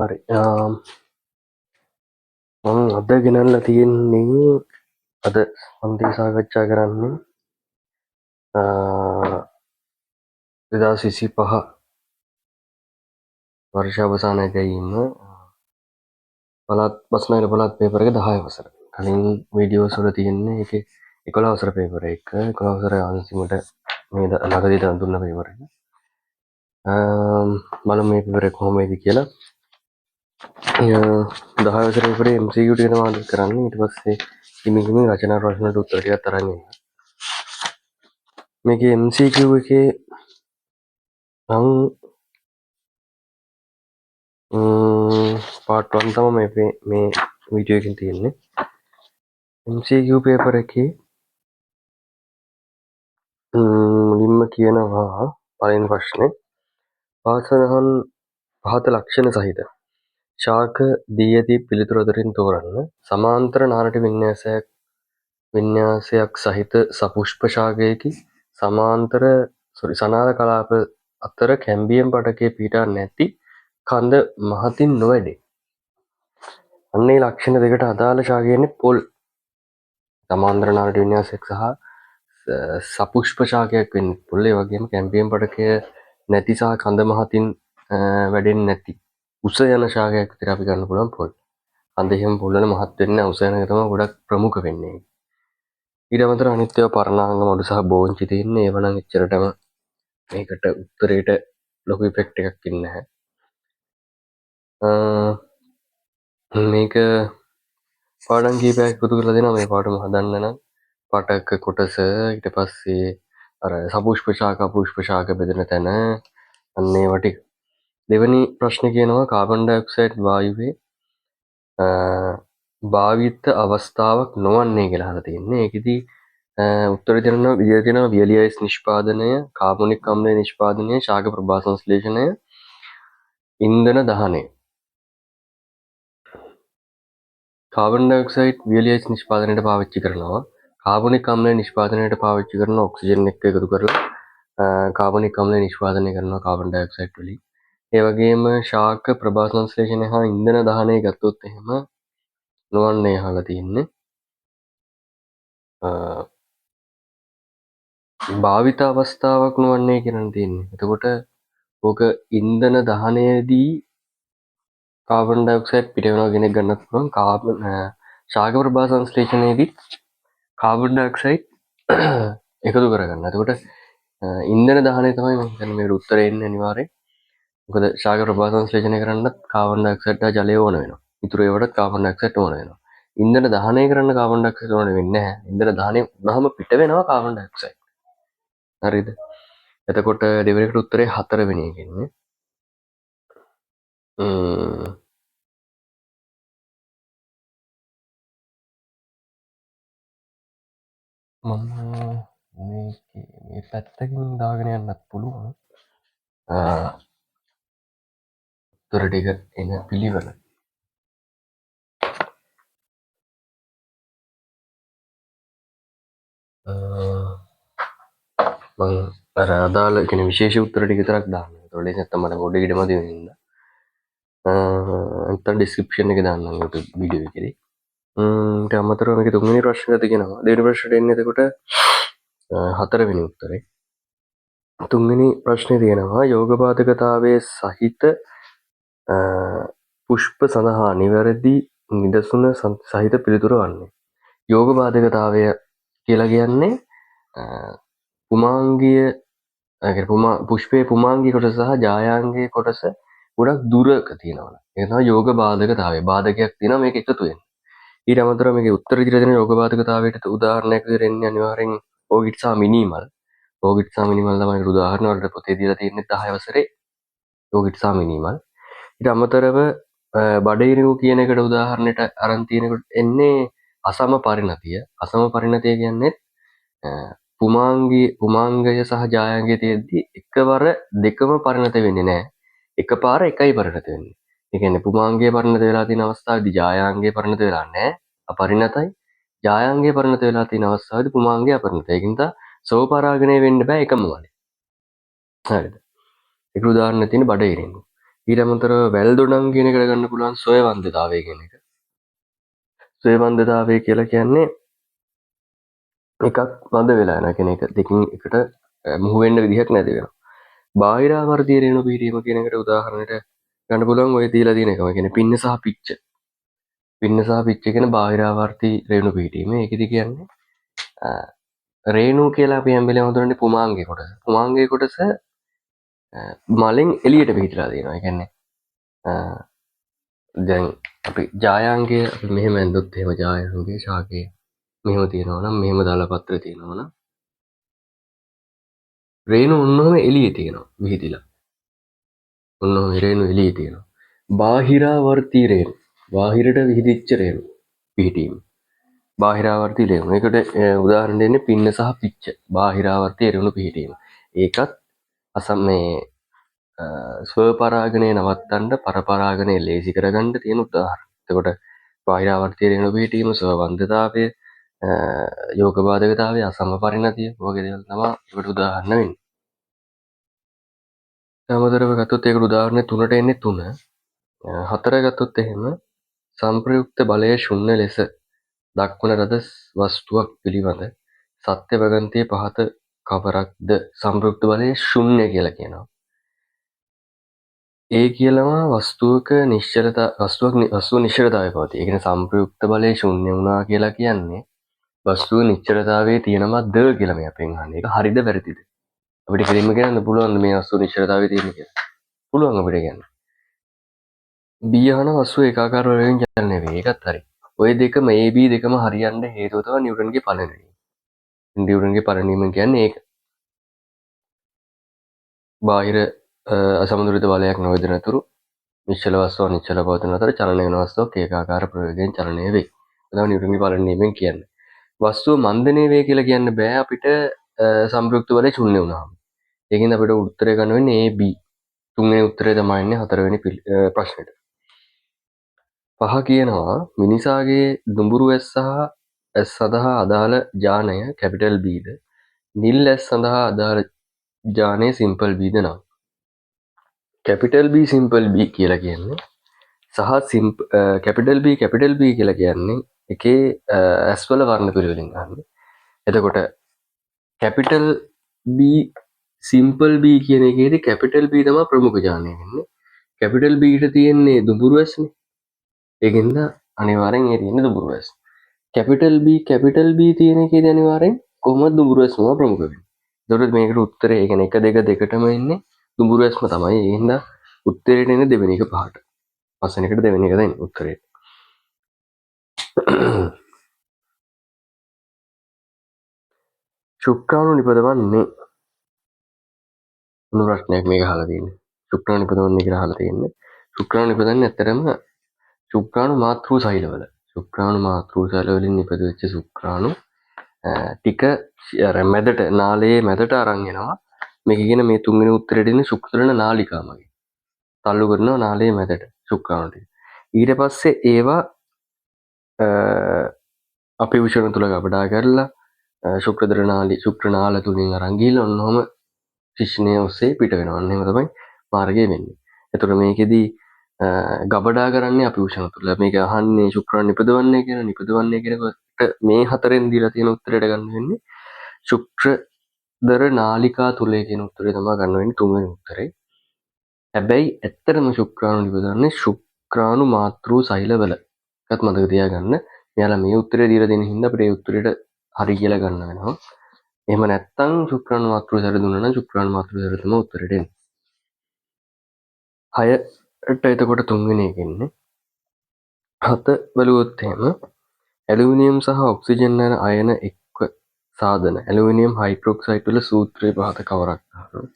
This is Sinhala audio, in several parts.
හරි, මං අද ගෙනල්ලා තියෙන්නේ අද පන්ති සාකච්ඡා කරන්නේ 2025 වර්ෂ අවසාන ඇගයීම පළාත් බස්නාහිර පළාත් පේපර් එක 10 වසර. කලින් වීඩියෝස් වල තියෙන්නේ ඒකේ 11 වසර පේපර් එක. 11 වසර අන්තිමට මේ ළඟදී දුන්න පේපර් එක. බලමු මේ පේපර් එක කොහොම වේද කියලා. 10 වසර පේපරේ MCQ ටික තමයි අද කරන්නේ. ඊට පස්සේ හිමින් හිමින් රචනා ප්‍රශ්න වලට උත්තර ටිකක් අරන් එන්න. මේකේ MCQ එකේ නම් පාර්ට් 1 තමයි මේ වීඩියෝ එකෙන් තියෙන්නේ. MCQ paper එකේ මුලින්ම කියනවා පළවෙනි ප්‍රශ්නේ පහත පහත ලක්ෂණ සහිත ශාක දී ඇති පිළිතුරු අතරින් තෝරන්න. සමාන්තර නාරටි වින්‍යාසයක් සහිත සපුෂ්ප ශාකයකි. සමාන්තර සෝරි සනාල කලාප අතර කැම්බියම් පටකයේ පිහිටා නැති කඳ මහතින් නොවැඩේ. අන්න ඒ ලක්ෂණ දෙකට අදාළ ශාකය කියන්නේ පොල්. සමාන්තර නාරටි වින්‍යාසයක් සහ සපුෂ්ප ශාකයක් වෙන්නේ පොල්. ඒ වගේම කැම්බියම් පටකය නැති සහ කඳ මහතින් වැඩෙන්නේ නැති උස යන ශාකයක් විතර අපි ගන්න පුළුවන් පොල්. කඳ එහෙම පොල් වල මහත් වෙන්නේ නැහැ. උස යන එක තමයි ගොඩක් ප්‍රමුඛ වෙන්නේ. ඊට අමතරව අනිත් ඒවා පරණාංග මඩු සහ බෝංචි තියෙන්නේ. ඒවා නම් එච්චරටම මේකට උත්තරේට ලොකු ඉෆෙක්ට් එකක් ඉන්නේ නැහැ. මේක පාඩම් කීපයක් එකතු කරලා දෙනවා මේ පාඩම හදන්න නම් පටක කොටස ඊට පස්සේ අර සපුෂ්ප ශාක අපුෂ්ප ශාක බෙදෙන තැන අන්න ඒවා ටික. දෙවෙනි ප්‍රශ්නේ කියනවා කාබන් ඩයොක්සයිඩ් වායුවේ භාවිත අවස්ථාවක් නොවන්නේ කියලා අහලා තියෙන්නේ. ඒකෙදි උත්තර දෙනවා විදියට තියෙනවා වියලි අයිස් නිෂ්පාදනය, කාබොනික් අම්ලය නිෂ්පාදනය, ශාක ප්‍රභා සංශ්ලේෂණය, ඉන්ධන දහනය. කාබන් ඩයොක්සයිඩ් වියලි අයිස් නිෂ්පාදනයට පාවිච්චි කරනවා. කාබොනික් අම්ලය නිෂ්පාදනයට පාවිච්චි කරන ඔක්සිජන් එක්ක එකතු කරලා කාබොනික් අම්ලය නිෂ්පාදනය කරනවා කාබන් ඩයොක්සයිඩ් වලින්. ඒ වගේම ශාක ප්‍රභා සංශ්ලේෂණය හා ඉන්ධන දහනය ගත්තොත් එහෙම නොවන්නේ අහලා තියෙන්නේ. භාවිත අවස්ථාවක් නොවන්නේ කියලා තියෙන්නේ. එතකොට ඕක ඉන්ධන දහනයේදී කාබන් ඩයොක්සයිඩ් පිට වෙනවා කියන එක ගන්නත් පුළුවන්. කාබන් ශාක ප්‍රභා සංශ්ලේෂණයේදී කාබන් ඩයොක්සයිඩ් එකතු කරගන්න. එතකොට ඉන්ධන දහනය තමයි මම හිතන්නේ මේකට උත්තරේ එන්නේ අනිවාර්යෙන්. මොකද ශාක ප්‍රභා සංශ්ලේෂණය කරන්නත් කාබන් ඩයොක්සයිඩ් හා ජලය ඕන වෙනවා. ඉතුරු ඒවටත් කාබන් ඩයොක්සයිඩ් ඕන වෙනවා. ඉන්ධන දහනය කරන්න කාබන් ඩයොක්සයිඩ් ඕන වෙන්නේ නැහැ. ඉන්ධන දහනය වුණාම පිට වෙනවා කාබන් ඩයොක්සයිඩ්. හරිද? එතකොට දෙවෙනි එකට උත්තරේ හතරවෙනි එක එන්නේ. මම මේකේ මේ පැත්තකින් දාගෙන යන්නත් පුළුවන්. උත්තර ටික එන පිළිවෙල. මං අර අදාළ කියන්නේ විශේෂ උත්තර ටික විතරක් දාන්න. ඒතකොට ලේසි නැත්තම් මට පොඩි ඉඩ මදි වෙන හින්දා. නැත්තම් ඩිස්ක්‍රිප්ෂන් එකේ දාන්නම් YouTube video එකේදී. ඊට අමතරව මේකේ තුන්වෙනි ප්‍රශ්නෙට තියෙනවා. දෙවෙනි ප්‍රශ්නෙට එන්නේ එතකොට හතරවෙනි උත්තරේ. තුන්වෙනි ප්‍රශ්නේ තියෙනවා යෝග බාධකතාවයේ සහිත පුෂ්ප සඳහා නිවැරදි නිදසුන සහිත පිළිතුර වන්නේ. යෝග බාධකතාවය කියලා කියන්නේ පුමාංගීය ඒ කියන්නේ පුෂ්පයේ පුමාංගීය කොටස සහ ජායාංගීය කොටස ගොඩක් දුරක තියෙනවා. ඒක තමයි යෝග බාධකතාවය. බාධකයක් තියෙනවා මේක එකතු වෙන්න. ඊට අමතරව මේකේ උත්තර විදිහට දෙන යෝග බාධකතාවයට උදාහරණයක් විදිහට එන්නේ අනිවාර්යෙන් ඕකිඩ් සහ මිනිමල්. ඕකිඩ් සහ මිනිමල් තමයි ඒකට උදාහරණ වලට පොතේ දීලා තියෙන්නේ 10 වසරේ ඕකිඩ් සහ මිනිමල්. ඊට අමතරව බඩඉරිඟු කියන එකට උදාහරණයට අරන් තියෙනකොට එන්නේ අසම පරිණතිය. අසම පරිණතිය කියන්නේ පුමාංගය සහ ජායාංගය තියෙද්දි එකවර දෙකම පරිණත වෙන්නේ නැහැ. එකපාර එකයි පරිණත වෙන්නේ. ඒ කියන්නේ පුමාංගය පරිණත වෙලා තියෙන අවස්ථාවේදී ජායාංගය පරිණත වෙලා නැහැ. අපරිණතයි. ජායාංගය පරිණත වෙලා තියෙන අවස්ථාවේදී පුමාංගය අපරිණතයි. ඒකින් තා සෝපරාගණය වෙන්න බෑ එකම වලේ. හරිද? ඒක උදාහරණ තියෙන බඩඉරිඟු. ඊට අමතරව වැල් දොඩම් කියන එකට ගන්න පුළුවන් සොයවන්දතාවය කියන එක. සොයවන්දතාවය කියලා කියන්නේ එකක් මද වෙලා යනවා. කියන එක දෙකින් එකට මුහු වෙන්න විදිහක් නැති වෙනවා. බාහිරාවර්තීය රේණු පිහිටීම කියන එකට උදාහරණයට ගන්න පුළුවන් ඔය දීලා තියෙන එකම. ඒ කියන්නේ පින්න සහ පිච්ච. පින්න සහ පිච්ච කියන බාහිරාවර්තී රේණු පිහිටීම. ඒකෙදි කියන්නේ රේණු කියලා අපි හැම වෙලේම හඳුනන්නේ පුමාංගයේ කොටස. පුමාංගයේ කොටස මලෙන් එළියට පිහිටලා තියෙනවා. ඒ කියන්නේ දැන් අපි ජායාංගය අපි මෙහෙම ඇඳොත් එහෙම ජායාංගයේ ශාකය මෙහෙම තියෙනවා නම් මෙහෙම දලපත්‍ර තියෙනවා නම් රේණු ඔන්නෝම එළියේ තියෙනවා විහිදිලා. ඔන්නෝම රේණු එළියේ තියෙනවා. බාහිරාවර්තී රේණු. බාහිරට විහිදිච්ච රේණු පිහිටීම. බාහිරාවර්තී රේණු. ඒකට උදාහරණ දෙන්නේ පින්න සහ පිච්ච. බාහිරාවර්තී රේණු පිහිටීම. ඒකත් අසම් මේ ස්වපරාගණය නවත්තන්න පරපරාගණය ලේසි කරගන්න තියෙන උදාහරණ. එතකොට බාහිරාවර්තී රේණු පිහිටීම, ස්වවන්දතාවය, යෝග බාධකතාවය, අසම පරිණතිය වගේ දේවල් තමයි ඒකට උදාහරණ වෙන්නේ. අමතරව ගත්තොත් ඒකට උදාහරණ තුනට එන්නේ 3. 4 ගත්තොත් එහෙම සංප්‍රයුක්ත බලය ශුන්‍ය ලෙස දක්වන ලද වස්තුවක් පිළිබඳ සත්‍ය වගන්තියේ පහත කවරක්ද? සංප්‍රයුක්ත බලය ශුන්‍ය කියලා කියනවා. ඒ කියලම වස්තුවක නිශ්චලතා වස්තුවක් වස්තුව නිශ්චලතාවය පවතී. ඒ කියන්නේ සංප්‍රයුක්ත බලය ශුන්‍ය වුණා කියලා කියන්නේ වස්තුව නිශ්චලතාවයේ තියෙනවද කියලා මේ අපෙන් අහන්නේ. ඒක හරිද වැරදිද? අපිට කෙලින්ම කියන්න පුළුවන් මේ වස්තුව නිශ්චලතාවයේ තියෙන කියලා. පුළුවන් අපිට කියන්න. B අහන වස්තුව ඒකාකාර වලින් චලනය වේ. ඒකත් හරි. ඔය දෙකම A B දෙකම හරියන්න හේතුව තමයි නිව්ටන්ගේ පළවෙනි නියම. නිව්ටන්ගේ පළවෙනි නියම කියන්නේ ඒක. බාහිර අසමතුලිත බලයක් නොවැදෙන තුරු නිශ්චල වස්තුව අනිශ්චල පවතින අතර චලනය වෙන වස්තුවක් ඒකාකාර ප්‍රවේගයෙන් චලනය වේ. ඒ තමයි නිව්ටන්ගේ පළවෙනි නියමෙන් කියන්නේ. වස්තුව මන්දනය වේ කියලා කියන්න බෑ අපිට සංප්‍රයුක්ත බලය ශුන්‍ය වුණාම. ඒකෙන්ද අපිට උත්තරය ගන්න වෙන්නේ A B. තුන්වෙනි උත්තරය තමයි එන්නේ හතරවෙනි ප්‍රශ්නෙට. පහ කියනවා මිනිසාගේ දුඹුරු ඇස් සහ ඇස් සඳහා අදාළ ජානය කැපිටල් B ද නිල් ඇස් සඳහා අදාළ ජානය සිම්පල් B ද නම්. කැපිටල් B simple B කියලා කියන්නේ සහ කැපිටල් B capital B කියලා කියන්නේ එකේ ඇස්වල වර්ණ පිළිවෙලින් අහන්නේ. එතකොට කැපිටල් B simple B කියන එකේදී කැපිටල් B තමයි ප්‍රමුඛ ජානය වෙන්නේ. කැපිටල් B ට තියෙන්නේ දුඹුරු ඇස්නේ. ඒකෙන්ද අනිවාර්යෙන් ඒ තියෙන්නේ දුඹුරු ඇස්. කැපිටල් B capital B තියෙන එකේදී අනිවාර්යෙන් කොහොමද දුඹුරු ඇස් තමයි ප්‍රමුඛ වෙන්නේ. එතකොට මේකට උත්තරේ ඒ කියන්නේ 1 2 දෙකටම එන්නේ දුඹුරු ඇස්ම තමයි. ඒ හින්දා උත්තරේට එන්නේ දෙවෙනි එක පහට. පස්වෙනි එකට දෙවෙනි එක දෙන්න උත්තරේට. ශුක්‍රාණු නිපදවන්නේ මොන ප්‍රශ්නයක් මේක අහලා තියෙන්නේ. ශුක්‍රාණු නිපදවන්නේ කියලා අහලා තියෙන්නේ. ශුක්‍රාණු නිපදවන්නේ ඇත්තටම ශුක්‍රාණු මාතෘ සෛලවල. ශුක්‍රාණු මාතෘ සෛල වලින් නිපදවෙච්ච ශුක්‍රාණු ටික අර මැදට නාලයේ මැදට අරන් එනවා. මේක කියන මේ තුන්වෙනි උත්තරේට එන්නේ ශුක්‍රණ නාලිකා මගින්. තල්ලු කරනවා නාලයේ මැදට ශුක්‍රාණු ටික. ඊට පස්සේ ඒවා අපි උෂණ තුල ගබඩා කරලා ශුක්‍රදර නාලි ශුක්‍ර නාල තුලින් අරන් ගිහිල්ලා ඔන්න ඔහම ශිෂ්ණය ඔස්සේ පිට වෙනවා. අන්න එහෙම තමයි මාර්ගය වෙන්නේ. එතකොට මේකෙදි ගබඩා කරන්නේ අපි උෂණ තුල. මේක අහන්නේ ශුක්‍රාණු නිපදවන්නේ කියලා. නිපදවන්නේ කියනකොට මේ හතරෙන් දීලා තියෙන උත්තරයට ගන්න වෙන්නේ ශුක්‍රදර නාලිකා තුලේ කියන උත්තරේ තමයි ගන්න වෙන්නේ තුන්වෙනි උත්තරේ. හැබැයි ඇත්තටම ශුක්‍රාණු නිපදවන්නේ ශුක්‍රාණු මාතෘ සෛලවල. ඒකත් මතක තියාගන්න. මෙයාලා මේ උත්තරේ දීලා දෙන හින්දා අපිට ඒ උත්තරේට හරි කියලා ගන්න වෙනවා. එහෙම නැත්නම් ශුක්‍රාණු මාතෘ සෛල දුන්නා නම් ශුක්‍රාණු මාතෘ සෛල තමයි උත්තරේට එන්නේ. 6ට එතකොට තුන්වෙනි එක එන්නේ. 7 බැලුවොත් එහෙම ඇලුමිනියම් සහ ඔක්සිජන් යන අයන එක්ව සාධන ඇලුමිනියම් හයිඩ්‍රොක්සයිඩ් වල සූත්‍රය පහත කවරක් අහනවා.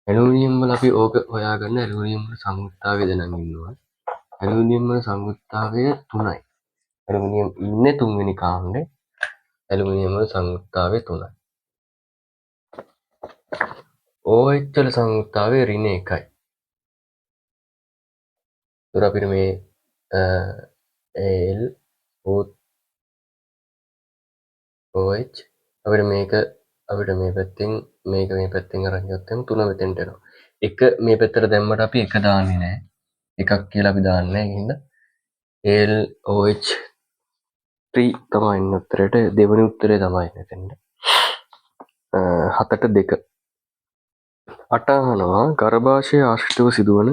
ඇලුමිනියම් වල අපි ඕක හොයාගන්න ඇලුමිනියම් වල සංයුක්තාවය දැනන් ඉන්නවා. ඇලුමිනියම් වල සංයුක්තාවය 3යි. ඇලුමිනියම් ඉන්නේ තුන්වෙනි කාණ්ඩේ. ඇලුමිනියම් වල සංයුක්තාවය 3යි. OH වල සංයුක්තාවය ඍණ 1යි. ඒතර අපිට මේ Al O OH අපිට මේක අපිට මේ පැත්තෙන් මේක මේ පැත්තෙන් අරන් ගියොත් එහෙම 3 මෙතෙන්ට එනවා. එක මේ පැත්තට දැම්මට අපි එක දාන්නේ නැහැ. එකක් කියලා අපි දාන්නේ නැහැ. ඒ හින්දා AlOH 3 තමයි එන්නේ උත්තරේට. දෙවෙනි උත්තරේ තමයි එන්නේ එතෙන්ට. 7ට 2. අට අහනවා ගර්භාෂය ආශ්‍රිතව සිදුවන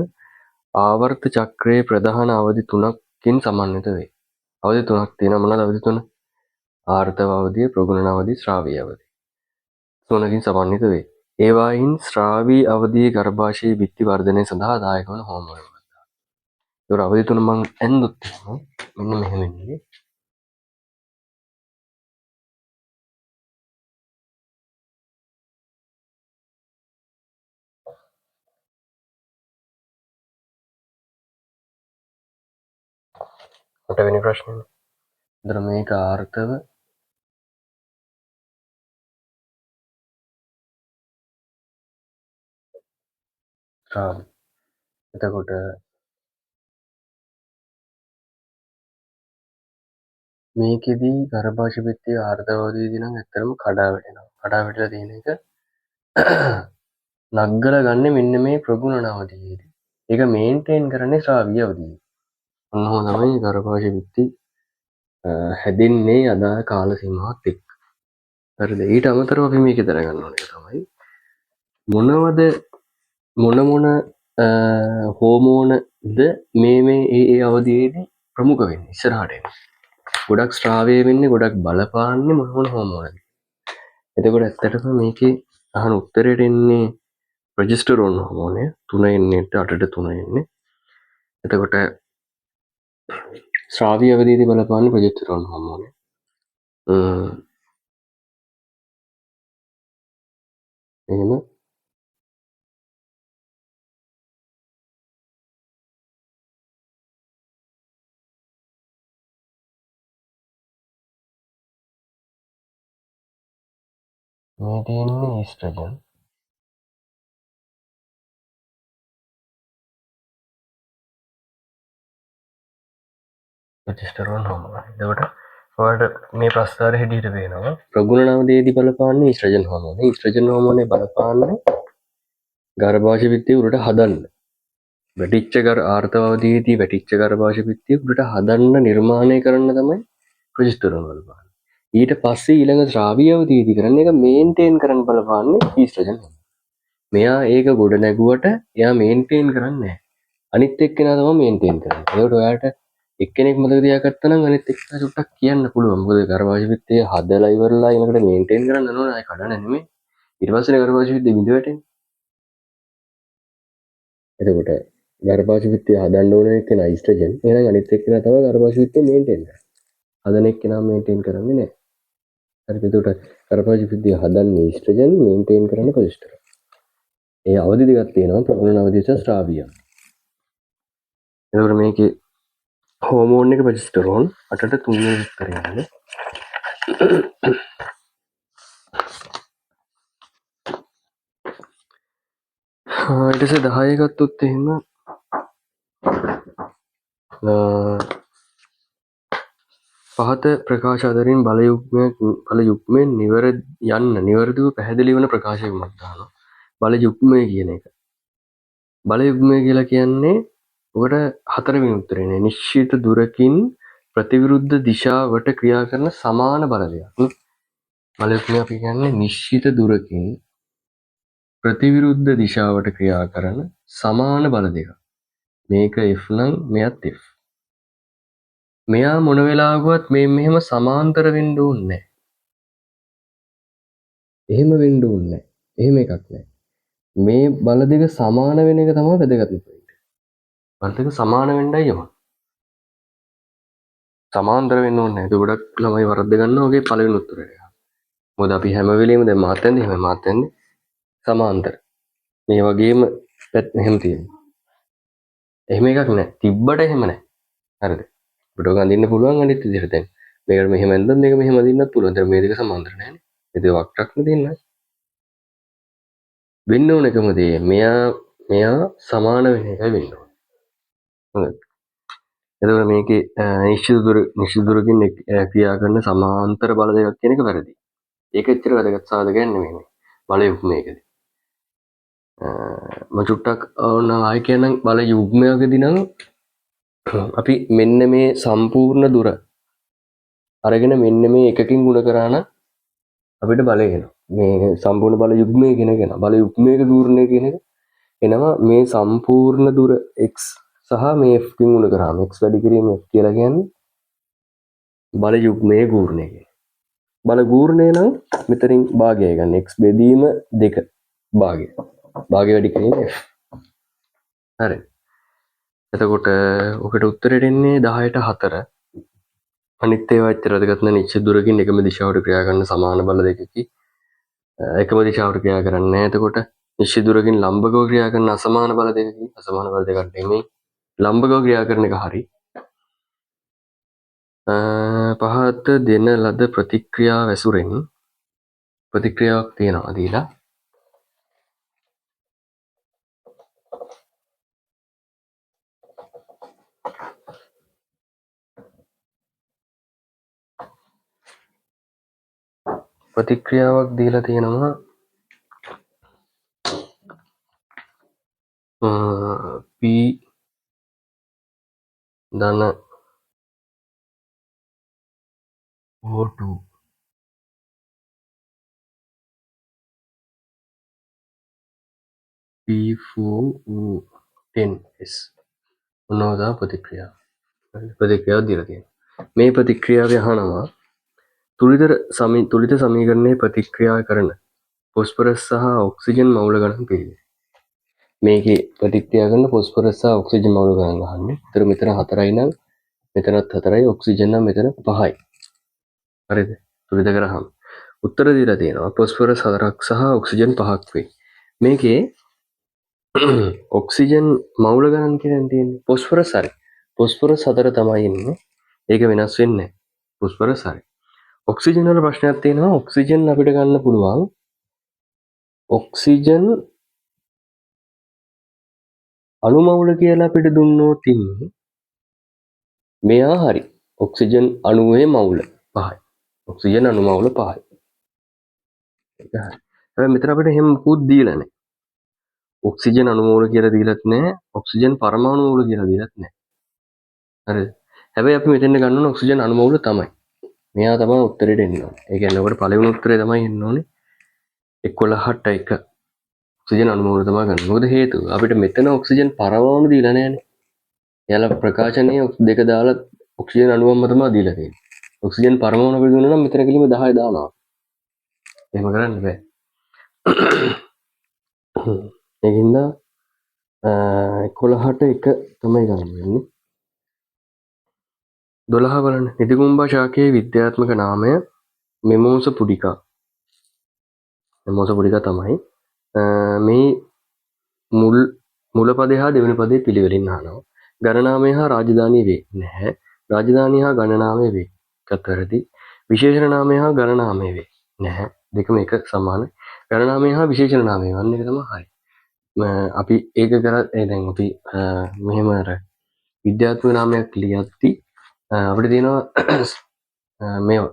ආවර්ත චක්‍රයේ ප්‍රධාන අවධි තුනකින් සමන්විත වේ. අවධි තුනක් තියෙනවා. මොනවද අවධි තුන? ආර්තව අවධිය, ප්‍රගුණන අවධිය, ශ්‍රාවී අවධිය. තුනකින් සමන්විත වේ. ඒවායින් ශ්‍රාවී අවධියේ ගර්භාෂයේ බිත්ති වර්ධනය සඳහා දායක වන හෝමෝන මොකක්ද? ඒතර අවධි තුන මං ඇන්දොත් එහෙම මෙන්න මෙහෙම ඉන්නේ. අටවෙනි ප්‍රශ්නේ. එතන මේක ආර්තව ශ්‍රාවී. එතකොට මේකෙදි ගර්භාෂ බිත්තිය ආර්තව අවධියේදී නම් ඇත්තටම කඩා වැටෙනවා. කඩා වැටිලා තියෙන එක නග්ගලා ගන්න මෙන්න මේ ප්‍රගුණන අවධියේදී. ඒක මේන්ටේන් කරන්නේ ශ්‍රාවී අවධියේදී. ඔන්න ඔහොම තමයි ගර්භාෂ බිත්ති හැදෙන්නේ අදාළ කාල සීමාවත් එක්ක. හරිද? ඊට අමතරව අපි මේකේ දැනගන්න ඕන එක තමයි මොනවද මොන මොන හෝමෝනද මේ මේ ඒ ඒ අවධියේදී ප්‍රමුඛ වෙන්නේ ඉස්සරහට එන්නේ. ගොඩක් ශ්‍රාවය වෙන්නේ, ගොඩක් බලපාන්නේ මොන මොන හෝමෝනද? එතකොට ඇත්තටම මේකේ අහන උත්තරේට එන්නේ ප්‍රොජෙස්ටරෝන් හෝමෝනය 3 එන්නේ 8ට 3 එන්නේ. එතකොට ශ්‍රාවී අවධියේදී බලපාන්නේ ප්‍රොජෙස්ටරෝන් හෝමෝනය. එහෙම මේ තියෙන්නේ ඊස්ට්‍රජන්. ප්‍රොජෙස්ටරෝන් හෝමෝන. එතකොට ඔයාලට මේ ප්‍රස්තාර හැටියට පේනවා ප්‍රගුණන අවධියේදී බලපාන්නේ ඊස්ට්‍රජන් හෝමෝනය. ඊස්ට්‍රජන් හෝමෝනය බලපාන්නේ ගර්භාෂ බිත්තිය උඩට හදන්න. වැටිච්ච ආර්තව අවධියේදී වැටිච්ච ගර්භාෂ බිත්තිය උඩට හදන්න නිර්මාණය කරන්න තමයි ප්‍රොජෙස්ටරෝන් බලපාන්නේ. ඊට පස්සේ ඊළඟ ශ්‍රාවී අවධියේදී කරන්නේ ඒක මේන්ටේන් කරන්න බලපාන්නේ ඊස්ට්‍රජන් හෝමෝන. මෙයා ඒක ගොඩ නැගුවට එයා මේන්ටේන් කරන්නේ නැහැ. අනිත් එක්කෙනා තමයි මේන්ටේන් කරන්නේ. ඒකට ඔයාලට එක්කෙනෙක් මතක තියාගත්තා නම් අනිත් එක්කෙනා චුට්ටක් කියන්න පුළුවන්. මොකද ගර්භාෂ බිත්තිය හදලා ඉවරලා ඊළඟට මේන්ටේන් කරන්න ඕන. ආයෙ කඩන නෙමෙයි. ඊට පස්සේ ගර්භාෂ බිත්තිය බිඳ වැටෙන්නේ. එතකොට ගර්භාෂ බිත්තිය හදන්න ඕන එක්කෙනා ඊස්ට්‍රජන්. එහෙනම් අනිත් එක්කෙනා තමයි ගර්භාෂ බිත්තිය මේන්ටේන් කරන්නේ. හදන එක්කෙනා මේන්ටේන් කරන්නේ නැහැ. හරි. එතකොට ගර්භාෂ බිත්තිය හදන්නේ ඊස්ට්‍රජන්, මේන්ටේන් කරන්නේ ප්‍රොජෙස්ටරෝන්. ඒ අවධි දෙකක් තියෙනවා, ප්‍රගුණන අවධිය සහ ශ්‍රාවී අවධිය. එතකොට මේකේ හෝමෝන් එක ප්‍රොජෙස්ටරෝන් 8ට 3 වෙනි උත්තරය යන්නේ. ඊට පස්සේ 10 ගත්තොත් එහෙම පහත ප්‍රකාශ අතරින් බලයුග්මයෙන් යන්න නිවැරදිව පැහැදිලි වන ප්‍රකාශයක් මත දානවා. බලයුග්මය කියන එක. බලයුග්මය කියලා කියන්නේ ඔකට හතරවෙනි උත්තරේනේ. නිශ්චිත දුරකින් ප්‍රතිවිරුද්ධ දිශාවට ක්‍රියා කරන සමාන බලවේගයක්. බලයුග්මය අපි කියන්නේ නිශ්චිත දුරකින් ප්‍රතිවිරුද්ධ දිශාවට ක්‍රියා කරන සමාන බල දෙකක්. මේක F නම් මෙයත් F. මෙයා මොන වෙලාවකවත් මේ මෙහෙම සමාන්තර වෙන්න ඕනේ නැහැ. එහෙම වෙන්න ඕනේ නැහැ. එහෙම එකක් නැහැ. මේ බල දෙක සමාන වෙන එක තමයි වැදගත්ම පොයින්ට්. බල දෙක සමාන වෙන්නයි ඕන. සමාන්තර වෙන්න ඕනේ නැහැ. ඒක ගොඩක් ළමයි වරද්ද ගන්නවා ඔගේ පළවෙනි උත්තරේ. මොකද අපි හැම වෙලෙම දැන් මාත් ඇන්දේ එහෙමයි, මාත් ඇන්දේ සමාන්තර. මේ වගේම පැත් එහෙම තියෙනවා. එහෙම එකක් නැහැ. තිබ්බට එහෙම නැහැ. හරිද? අපිට ඔක අඳින්න පුළුවන් අනිත් විදිහට දැන්. මේකට මෙහෙම ඇන්දොත් මේක මෙහෙම අඳින්නත් පුළුවන්. දැන් මේ දෙක සමාන්තර නැහැනේ. මේ දෙක වක්‍රක් නේ තියෙන්නේ. වෙන්න ඕන එකම දේ මෙයා සමාන වෙන එකයි වෙන්න ඕන. හොඳයි. එතකොට මේකේ නිශ්චිත දුරකින් ක්‍රියා කරන සමාන්තර බල දෙකක් කියන එක වැරදි. ඒක එච්චර වැදගත් සාධකයක් නෙමෙයි මේ. බලයුග්මයකදී. මම චුට්ටක් ඕන ආයෙ කියන්නම් බල යුග්මයකදී නම් අපි මෙන්න මේ සම්පූර්ණ දුර අරගෙන මෙන්න මේ එකකින් ගුණ කරා නම් අපිට බලය එනවා. මේ සම්පූර්ණ බල යුග්මය කියන එක එනවා. බල යුග්මයක ඝූර්ණය කියන එක එනවා මේ සම්පූර්ණ දුර x සහ මේ f කින් ගුණ කරාම x වැඩි කිරීම f කියලා කියන්නේ බල යුග්මයේ ඝූර්ණය කියන. බල ඝූර්ණය නම් මෙතනින් භාගයයි ගන්න. x බෙදීම 2 භාගය. භාගය වැඩි කිරීම f. හරි. එතකොට ඔකට උත්තරෙට එන්නේ 10ට 4. අනිත් ඒවා එච්චර වැදගත් නෑ. නිශ්චිත දුරකින් එකම දිශාවට ක්‍රියා කරන සමාන බල දෙකකි. එකම දිශාවට ක්‍රියා කරන්නේ නෑ. එතකොට නිශ්චිත දුරකින් ලම්බකව ක්‍රියා කරන අසමාන බල දෙකකි. අසමාන බල දෙකක් නෙමෙයි. ලම්බකව ක්‍රියා කරන එක හරි. පහත දෙන ලද ප්‍රතික්‍රියා වැසුරෙන් ප්‍රතික්‍රියාවක් තියෙනවා දීලා. ප්‍රතික්‍රියාවක් දීලා තියෙනවා P ධන O2 P4 O10 S. ඔන්න ඔය ප්‍රතික්‍රියාව. ප්‍රතික්‍රියාව දීලා තියෙනවා. මේ ප්‍රතික්‍රියාව අහනවා තුලිත සමීකරණයේ ප්‍රතික්‍රියා කරන ෆොස්ෆරස් සහ ඔක්සිජන් මවුල ගණන් පිළිවෙල. මේකේ ප්‍රතික්‍රියා කරන ෆොස්ෆරස් සහ ඔක්සිජන් මවුල ගණන් අහන්නේ. ඒතර මෙතන 4යි නම් මෙතනත් 4යි, ඔක්සිජන් නම් මෙතන 5යි. හරිද? තුලිත කරාම උත්තර දීලා තියෙනවා ෆොස්ෆරස් 4ක් සහ ඔක්සිජන් 5ක් වෙයි. මේකේ ඔක්සිජන් මවුල ගණන් කියලා තියෙන්නේ. ෆොස්ෆරස් හරි. ෆොස්ෆරස් 4 තමයි ඉන්නේ. ඒක වෙනස් වෙන්නේ නැහැ. ෆොස්ෆරස් හරි. ඔක්සිජන් වල ප්‍රශ්නයක් තියෙනවා. ඔක්සිජන් අපිට ගන්න පුළුවන් ඔක්සිජන් අණු මවුල කියලා අපිට දුන්නොත් ඉන්නේ මෙයා හරි. ඔක්සිජන් අණුවේ මවුල 5යි. ඔක්සිජන් අණු මවුල 5යි. ඒක හරි. හැබැයි මෙතන අපිට එහෙම මොකුත් දීලා නැහැ. ඔක්සිජන් අණු මවුල කියලා දීලත් නැහැ. ඔක්සිජන් පරමාණු මවුල කියලා දීලත් නැහැ. හරිද? හැබැයි අපි මෙතෙන් ගන්න ඕන ඔක්සිජන් අණු මවුල තමයි. මෙයා තමයි උත්තරේට එන්න ඕනේ. ඒ කියන්නේ ඔකට පළවෙනි උත්තරේ තමයි එන්න ඕනේ. 11ට 1 ඔක්සිජන් අණු මවුල තමයි ගන්න. මොකද හේතුව අපිට මෙතන ඔක්සිජන් පරමාණු දීලා නැහැනේ. එයාලා ප්‍රකාශනයේ දෙක දාලා ඔක්සිජන් අණුවක්ම තමයි දීලා තියෙන්නේ. ඔක්සිජන් පරමාණු අපිට දුන්නා නම් මෙතන කෙලින්ම 10 දානවා. එහෙම කරන්න බෑ. ඒකින්ද 11ට 1 තමයි ගන්න වෙන්නේ. 12 බලන්න. නිදිකුම්බා ශාකයේ විද්‍යාත්මක නාමය මෙමෝස පුඩිකා. මෙමෝස පුඩිකා තමයි. මේ මුල පදේ හා දෙවෙනි පදේ පිළිවෙලින් අහනවා. ගණනාමය හා රාජධානිය වේ. නැහැ. රාජධානිය හා ගණනාමය වේ. එකත් වැරදි. විශේෂණ නාමය හා ගණනාමය වේ. නැහැ. දෙකම එක සමානයි. ගණනාමය හා විශේෂණ නාමය වන්න එක තමයි හරි. අපි ඒක කරත් ඒ දැන් අපි මෙහෙම අර විද්‍යාත්මක නාමයක් ලියද්දි අපිට තියෙනවා මේවා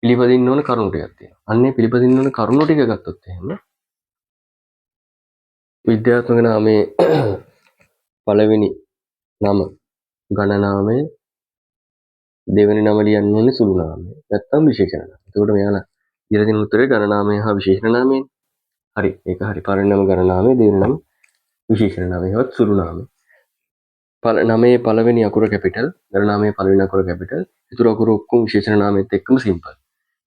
පිළිපදින්න ඕන කරුණු ටිකක් තියෙනවා. අන්නේ පිළිපදින්න ඕන කරුණු ටික ගත්තොත් එහෙම විද්‍යාත්මක නාමයේ පළවෙනි නම ගණනාමය, දෙවෙනි නම ලියන්න ඕනේ සුළු නාමය, නැත්නම් විශේෂණ නාමය. එතකොට මෙයාලා දීලා තියෙන උත්තරේ ගණනාමය හා විශේෂණ නාමයනේ. හරි, ඒක හරි. පළවෙනි නම ගණනාමය, දෙවෙනි නම විශේෂණ නාමය, හෙවත් සුළු නාමය. නමේ පළවෙනි අකුර කැපිටල්, ගණනාමයේ පළවෙනි අකුර කැපිටල්, ඉතුරු අකුරු ඔක්කොම විශේෂණ නාමයත් එක්කම සිම්පල්.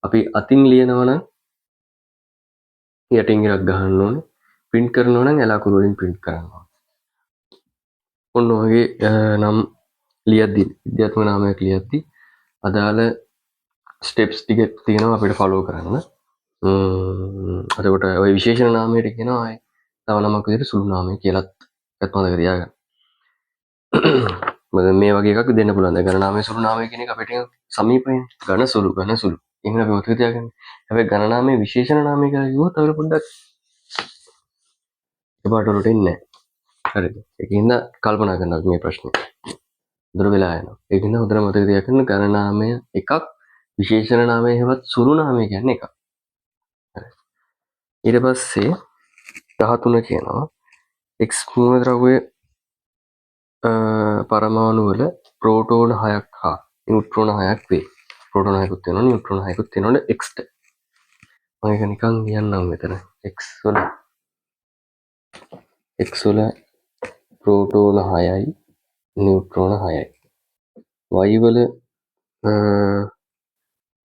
අපි අතින් ලියනවා නම් යටින් ඉරක් ගහන්න ඕනේ. ප්‍රින්ට් කරනවා නම් ඇල අකුරු වලින් ප්‍රින්ට් කරන්න ඕනේ. ඔන්න ඔයගේ නම් ලියද්දි විද්‍යාත්මක නාමයක් ලියද්දි අදාළ ස්ටෙප්ස් ටික තියෙනවා අපිට ෆලෝ කරන්න. එතකොට ඔය විශේෂණ නාමයට කියනවා ආයේ තව නමක් විදිහට සුළු නාමය කියලත් එකත් මතක තියාගන්න. මොකද මේ වගේ එකක් දෙන්න පුළුවන්. දැන් ඝන නාමය සුළු නාමය කියන එක අපිට නිකන් සමීපයිනේ. ඝන සුළු ඝන සුළු. එහෙනම් අපි මතක තියාගන්න. හැබැයි ඝන නාමය විශේෂණ නාමය කියලා කිව්වොත් අපිට පොඩ්ඩක් එකපාරට ඔලුවට එන්නේ නැහැ. හරිද? ඒකින්ද කල්පනා කරන්න අපි මේ ප්‍රශ්නේ. දුර වෙලා යනවා. ඒකින්ද හොඳට මතක තියාගන්න ඝන නාමය එකක් විශේෂණ නාමය හෙවත් සුළු නාමය කියන්නේ එකක්. හරි. ඊට පස්සේ 13 කියනවා X මූලද්‍රව්‍ය පරමාණු වල ප්‍රෝටෝන 6ක් හා නියුට්‍රෝන 6ක් වේ. ප්‍රෝටෝන 6කුත් තියෙනවා, නියුට්‍රෝන 6කුත් තියෙනවනේ X ට. මම ඒක නිකන් ලියන්නම් මෙතන. X වල X වල ප්‍රෝටෝන 6යි නියුට්‍රෝන 6යි. Y වල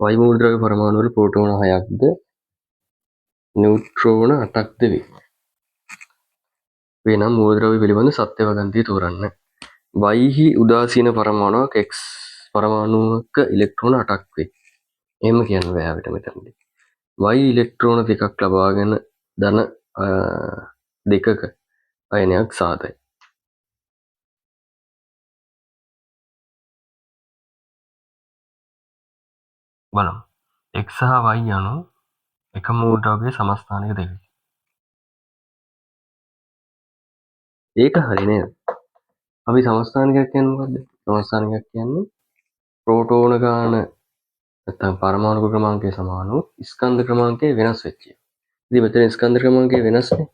Y මූලද්‍රව්‍ය පරමාණු වල ප්‍රෝටෝන 6ක්ද නියුට්‍රෝන 8ක්ද වේ. වේ නම් මූලද්‍රව්‍ය පිළිබඳ සත්‍ය වගන්තිය තෝරන්න. Y හි උදාසීන පරමාණුවක් X පරමාණුවක ඉලෙක්ට්‍රෝන 8ක් වේ. එහෙම කියන්න බෑ අපිට මෙතනදී. Y ඉලෙක්ට්‍රෝන දෙකක් ලබාගෙන ධන දෙකක අයනයක් සාදයි. බලමු. X සහ Y යනු එක මූලද්‍රව්‍යයේ සමස්ථානික දෙකකි. ඒක හරි නේද? අපි සමස්ථානිකයක් කියන්නේ මොකද්ද? සමස්ථානිකයක් කියන්නේ ප්‍රෝටෝන ගාන නැත්නම් පරමාණු ක්‍රමාංකය සමාන වූ ස්කන්ධ ක්‍රමාංකය වෙනස් වෙච්ච එක. ඉතින් මෙතන ස්කන්ධ ක්‍රමාංකය වෙනස්නේ.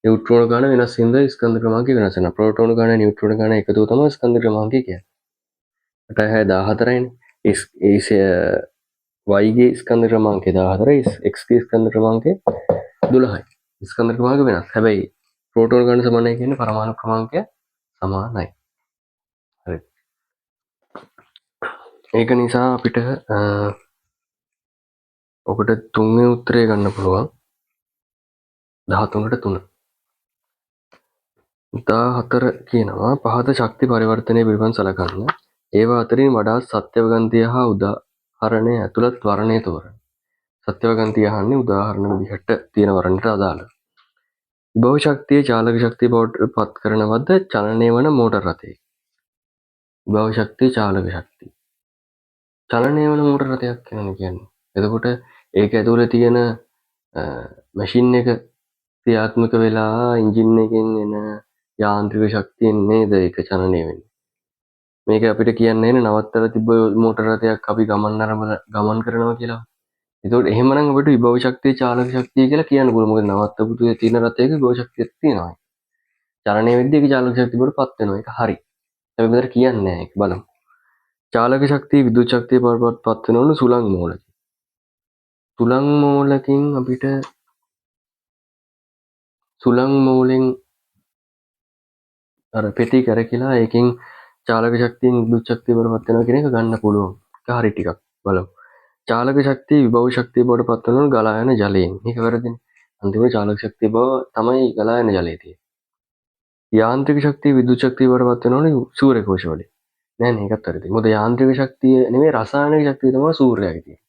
නියුට්‍රෝන ගාන වෙනස් හින්දා ස්කන්ධ ක්‍රමාංකය වෙනස් වෙනවා. ප්‍රෝටෝන ගාන නියුට්‍රෝන ගාන එකතුව තමයි ස්කන්ධ ක්‍රමාංකය කියන්නේ. 8 6 14යිනේ. Y ගේ ස්කන්ධ ක්‍රමාංකය 14යි, X ගේ ස්කන්ධ ක්‍රමාංකය 12යි. ස්කන්ධ ක්‍රමාංක වෙනස්. හැබැයි ප්‍රෝටෝන ගාන සමානයි කියන්නේ පරමාණු ක්‍රමාංකය සමානයි. හරි. ඒක නිසා අපිට ඔකට තුන්වෙනි උත්තරය ගන්න පුළුවන්. 13ට 3. 14 කියනවා පහත ශක්ති පරිවර්තනය පිළිබඳ සලකන්න. ඒවා අතරින් වඩාත් සත්‍ය වගන්තිය හා උදාහරණය ඇතුළත් වර්ණය තෝරන්න. සත්‍ය වගන්තිය අහන්නේ උදාහරණ විදිහට තියෙන වර්ණයට අදාළව. විභව ශක්තිය චාලක ශක්තිය බවට පත් කරනවද චලනය වන මෝටර් රථයක? විභව ශක්තිය චාලක ශක්තිය. චලනය වන මෝටර් රථයක් කියනනේ කියන්නේ. එතකොට ඒක ඇතුලේ තියෙන මැෂින් එක ක්‍රියාත්මක වෙලා එන්ජින් එකෙන් එන යාන්ත්‍රික ශක්තියෙන් නේද ඒක චලනය වෙන්නේ. මේක අපිට කියන්න එන්නේ නවත්තලා තිබ්බ මෝටර් රථයක් අපි ගමන් අරඹ ගමන් කරනවා කියලා. එතකොට එහෙමනම් අපිට විභව ශක්තිය චාලක ශක්තිය කියලා කියන්න පුළුවන්. මොකද නවත්තපු තියෙන රථයක විභව ශක්තියක් තියෙනවා. චලනය වෙද්දී ඒක චාලක ශක්තිය බවට පත් වෙනවා. ඒක හරි. හැබැයි මෙතන කියන්නේ නැහැ ඒක බලමු. චාලක ශක්තිය විද්‍යුත් ශක්තිය බවට පත් වෙනවලු සුළං මෝලකින්. සුළං මෝලකින් අපිට සුළං මෝලෙන් අර පෙති කරකිලා ඒකෙන් චාලක ශක්තියෙන් විද්‍යුත් ශක්තිය බවට පත් වෙනවා කියන එක ගන්න පුළුවන්. ඒක හරි ටිකක් බලමු. චාලක ශක්තිය විභව ශක්තිය බවට පත් වෙනවලු ගලා යන ජලයෙන්. මේක වැරදිනේ. අන්තිමට චාලක ශක්තිය බව තමයි ගලා යන ජලයේ තියෙන්නේ. යාන්ත්‍රික ශක්තිය විද්‍යුත් ශක්තිය බවට පත් වෙනවලු සූර්ය කෝෂ වලින්. නෑ නෑ ඒකත් වැරදි. මොකද යාන්ත්‍රික ශක්තිය නෙමෙයි රසායනික ශක්තිය තමයි සූර්යයාගේ තියෙන්නේ.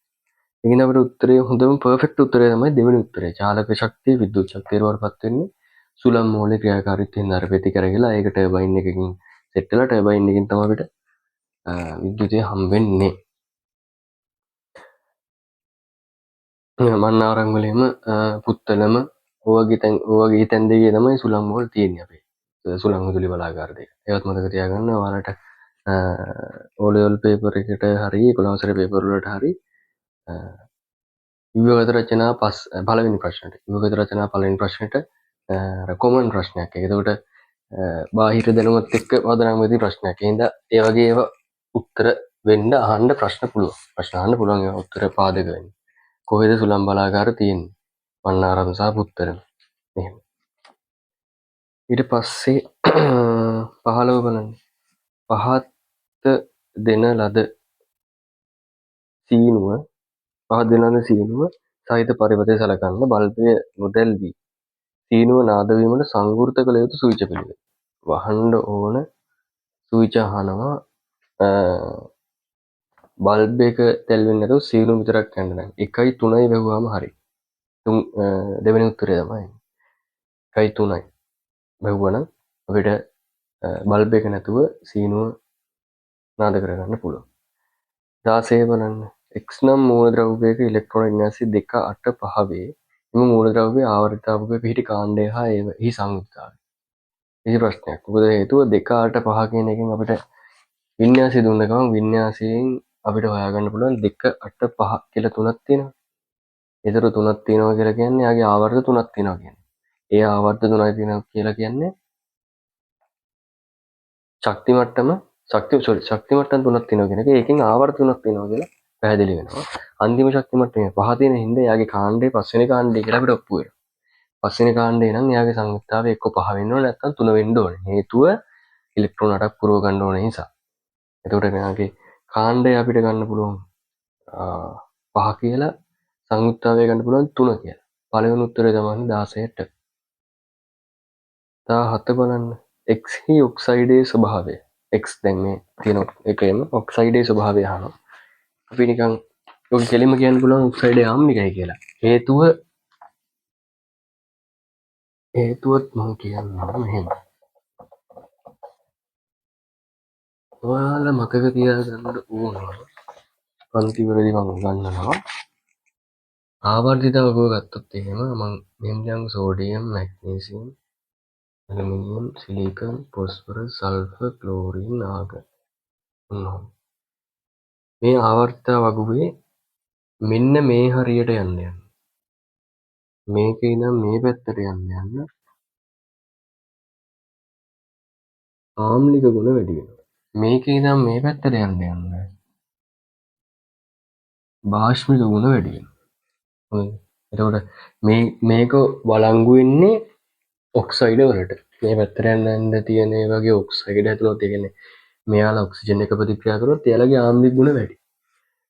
ඒකින් අපිට උත්තරේ හොඳම පර්ෆෙක්ට් උත්තරේ තමයි දෙවෙනි උත්තරේ. චාලක ශක්තිය විද්‍යුත් ශක්තිය බවට පත් වෙන්නේ සුළං මෝලයේ ක්‍රියාකාරීත්වයෙන් අර පෙති කරගලා ඒක ටර්බයින් එකකින් සෙට් වෙලා ටර්බයින් එකකින් තමයි අපිට විද්‍යුතය හම් වෙන්නේ. මන්නාරම් වලම පුත්තලම ඔය වගේ තැන් ඔය වගේ තැන් දෙකේ තමයි සුළං මෝල් තියෙන්නේ අපේ. සුළං විදුලි බලාගාර දෙක. ඒවත් මතක තියාගන්න ඔයාලට ඕ ලෙවල් පේපර් එකට හරි 11 වසරේ පේපර් වලට හරි විභවගත රචනා පස් පළවෙනි ප්‍රශ්නෙට විභවගත රචනා පළවෙනි ප්‍රශ්නෙට අර කොමන් ප්‍රශ්නයක්. ඒක එතකොට බාහිර දැනුමත් එක්ක පදනම් වෙති ප්‍රශ්නයක්. ඒ හින්දා ඒ වගේ ඒවා උත්තර වෙන්න අහන්න ප්‍රශ්න පුළුවන්. ප්‍රශ්න අහන්න පුළුවන් ඒවා උත්තර පාදක වෙන්න. කොහෙද සුළං බලාගාර තියෙන්නේ? මන්නාරම් සහ පුත්තලම. එහෙම. ඊට පස්සේ 15 බලන්න. පහත් දෙන ලද සීනුව පහත් දෙන ලද සීනුව සහිත පරිපථය සලකන්න. බල්බය නොදැල්වී සීනුව නාද වීමට සංවෘත කළ යුතු සූච පිළිවෙල. වහන්න ඕන සූච අහනවා. බල්බ් එක දැල් වෙන්නේ නැතුව සීනුව විතරක් යන්න නම් 1යි 3යි වැහුවාම හරි. තුන් දෙවෙනි උත්තරය තමයි 1යි 3යි වැහුවනම් අපිට බල්බ් එක නැතුව සීනුව නාද කරගන්න පුළුවන්. 16 බලන්න. X නම් මූලද්‍රව්‍යයක ඉලෙක්ට්‍රෝන වින්‍යාසය 2 8 5 වේ. එම මූලද්‍රව්‍යයේ ආවර්තිතාවක පිහිටි කාණ්ඩය හා එහි සංයුක්තතාවය. කිසි ප්‍රශ්නයක්. මොකද හේතුව 2 8 5 කියන එකෙන් අපිට වින්‍යාසය දුන්න ගමන් වින්‍යාසයෙන් අපිට හොයාගන්න පුළුවන් 2 8 5 කියලා තුනක් තියෙනවා. ඒතර තුනක් තියෙනවා කියලා කියන්නේ යාගේ ආවර්ත තුනක් තියෙනවා කියන්නේ. ඒ ආවර්ත තුනයි තියෙනවා කියලා කියන්නේ ශක්ති මට්ටම ශක්ති සෝරි ශක්ති මට්ටම් තුනක් තියෙනවා කියන එක. ඒකෙන් ආවර්ත තුනක් තියෙනවා කියලා පැහැදිලි වෙනවා. අන්තිම ශක්ති මට්ටමේ පහ තියෙන හින්දා එයාගේ කාණ්ඩේ පස්වෙනි කාණ්ඩේ කියලා අපිට ඔප්පු වෙනවා. පස්වෙනි කාණ්ඩේ නම් එයාගේ සංයුක්තාවය එක්ක පහ වෙන්න ඕනේ නැත්නම් තුන වෙන්න ඕනේ. හේතුව ඉලෙක්ට්‍රෝන 8ක් පුරව ගන්න ඕනේ නිසා. එතකොට මෙයාගේ කාණ්ඩය අපිට ගන්න පුළුවන් පහ කියලා, සංයුක්තාවය ගන්න පුළුවන් තුන කියලා. පළවෙනි උත්තරේ තමයි 16ට. 17 බලන්න. X හි ඔක්සයිඩයේ ස්වභාවය. X දැන් මේ තියෙන එකේම ඔක්සයිඩයේ ස්වභාවය අහනවා. අපි නිකන් ඔක කෙලින්ම කියන්න පුළුවන් ඔක්සයිඩය ආම්ලිකයි කියලා. හේතුවත් මම කියන්නම් මෙහෙම. ඔයාලා මතක තියාගන්න ඕනේ පන්ති වලදී මම උගන්වනවා ආවර්තිත වගුව ගත්තොත් එහෙම මම මෙහෙම කියන්නම් sodium, magnesium, aluminium, silicon, phosphorus, sulphur, chlorine, argon. ඔන්න මේ ආවර්තිත වගුවේ මෙන්න මේ හරියට යන්න යන්න. මේකේ ඉඳන් මේ පැත්තට යන්න යන්න ආම්ලික ගුණ වැඩි වෙනවා. මේකේ ඉඳන් මේ පැත්තට යන්න යන්න භාෂ්මික ගුණ වැඩි වෙනවා. හොඳයි. එතකොට මේක වළංගු වෙන්නේ ඔක්සයිඩ් වලට. මේ පැත්තට යන්න යන්න තියෙන ඒ වගේ ඔක්සයිඩ් හැදුනොත්, ඒ කියන්නේ මෙයාලා ඔක්සිජන් එක ප්‍රතික්‍රියා කරොත් එයාලගේ ආම්ලික ගුණ වැඩි.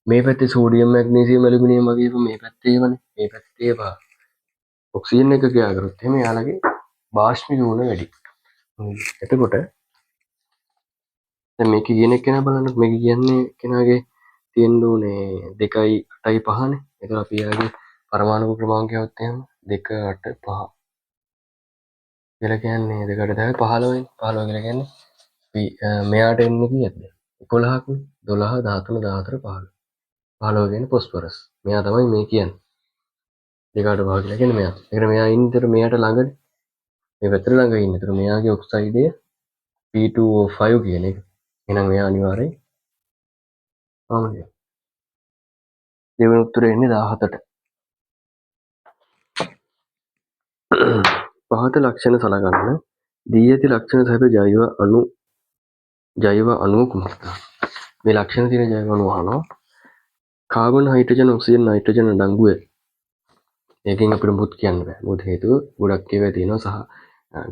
මේ පැත්තේ සෝඩියම්, මැග්නීසියම්, ඇලුමිනියම් වගේ ඒවා මේ පැත්තේ ඒවානේ. මේ පැත්තේ ඒවා ඔක්සිජන් එක ක්‍රියා කරොත් එහෙම එයාලගේ භාෂ්මික ගුණ වැඩි. හොඳයි. එතකොට දැන් මේක කියන එක්කෙනා බලන්න. මේක කියන්නේ කෙනාගේ තියෙන්න ඕනේ 2යි 8යි 5නේ. ඒතර අපි එයාගේ පරමාණු ක්‍රමාංකය આવොත් එහෙම 2 8 5 කියලා කියන්නේ 2 8 10 15 නේ. 15 කියලා කියන්නේ අපි මෙයාට එන්නේ කීයද? 11ක් නේ. 12 13 14 15. 15 කියන්නේ ෆොස්ෆරස්. මෙයා තමයි මේ කියන්නේ. 2 8 5 කියලා කියන්නේ මෙයා. ඒකට මෙයා ඉන්නේ ඒතර මෙයාට ළඟනේ. මේ පැත්තට ළඟ ඉන්නේ. ඒතර මෙයාගේ ඔක්සයිඩය P2O5 කියන එක. එහෙනම් මෙයා අනිවාර්යෙන් ආම්ලයි. දෙවෙනි උත්තරේ එන්නේ 17ට. පහත ලක්ෂණ සලකන්න. දී ඇති ලක්ෂණ සහිත ජෛව අණුව කුමක්ද? මේ ලක්ෂණ තියෙන ජෛව අණුව අහනවා. කාබන්, හයිඩ්‍රජන්, ඔක්සිජන්, නයිට්‍රජන් අඩංගුය. ඒකෙන් අපිට මුකුත් කියන්න බෑ. මොකද හේතුව ගොඩක් ඒවා තියෙනවා සහ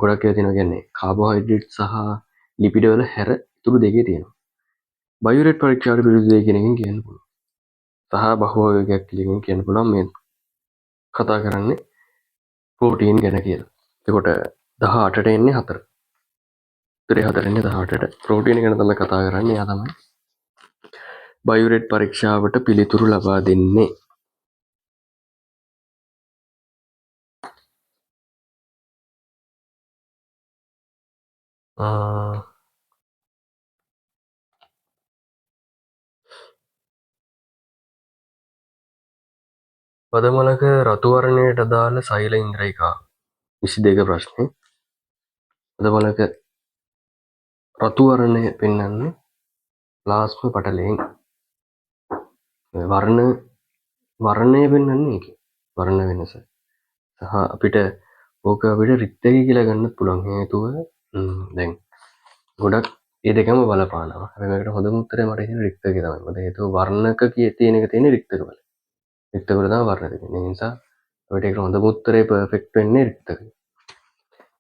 ගොඩක් ඒවා තියෙනවා කියන්නේ කාබෝහයිඩ්‍රේට් සහ ලිපිඩ වල හැර ඉතුරු දෙකේ තියෙනවා. බයෝරේට් පරීක්ෂාවට විරුද්ධ දෙය කියන එකෙන් කියන්න පුළුවන්. සහ බහුවර්ගයක් කියන එකෙන් කියන්න පුළුවන් මේ කතා කරන්නේ ප්‍රෝටීන් ගැන කියලා. එතකොට 18ට එන්නේ 4. උත්තරේ 4 එන්නේ 18ට. ප්‍රෝටීන් ගැන තමයි කතා කරන්නේ. එයා තමයි බයෝරේට් පරීක්ෂාවට පිළිතුරු ලබා දෙන්නේ. පදමලක රතු වර්ණයට අදාළ සෛල ඉන්ද්‍රිකා 22 ප්‍රශ්නේ. පදමලක රතු වර්ණය පෙන්වන්නේ ප්ලාස්ම පටලයෙන්. වර්ණය පෙන්වන්නේ ඒකේ. වර්ණ වෙනස. සහ අපිට ඕක අපිට රික්තකය කියලා ගන්නත් පුළුවන්. හේතුව දැන් ගොඩක් ඒ දෙකම බලපානවා. හැබැයි මේකට හොඳම උත්තරේ මට හිතෙන්නේ රික්තකය තමයි. මොකද හේතුව වර්ණක තියෙන එක තියෙන්නේ රික්තක වල. රික්තක වල තමයි වර්ණ තියෙන්නේ. ඒ නිසා අපිට ඒකට හොඳම උත්තරේ පර්ෆෙක්ට් වෙන්නේ රික්තකය.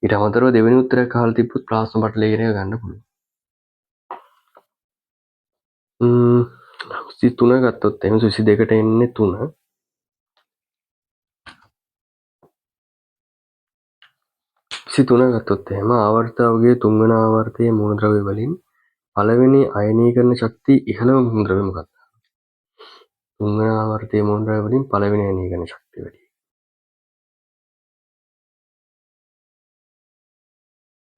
ඊට අමතරව දෙවෙනි උත්තරයක් අහලා තිබ්බොත් ප්ලාස්ම පටලය කියන එක ගන්න පුළුවන්. 23 ගත්තොත් එහෙම 22ට එන්නේ 3. 23 ගත්තොත් එහෙම ආවර්තාවගේ තුන්වන ආවර්තයේ මූලද්‍රව්‍ය වලින් පළවෙනි අයනීකරණ ශක්තිය ඉහළම මූලද්‍රව්‍ය මොකක්ද? තුන්වන ආවර්තයේ මූලද්‍රව්‍ය වලින් පළවෙනි අයනීකරණ ශක්තිය වැඩි.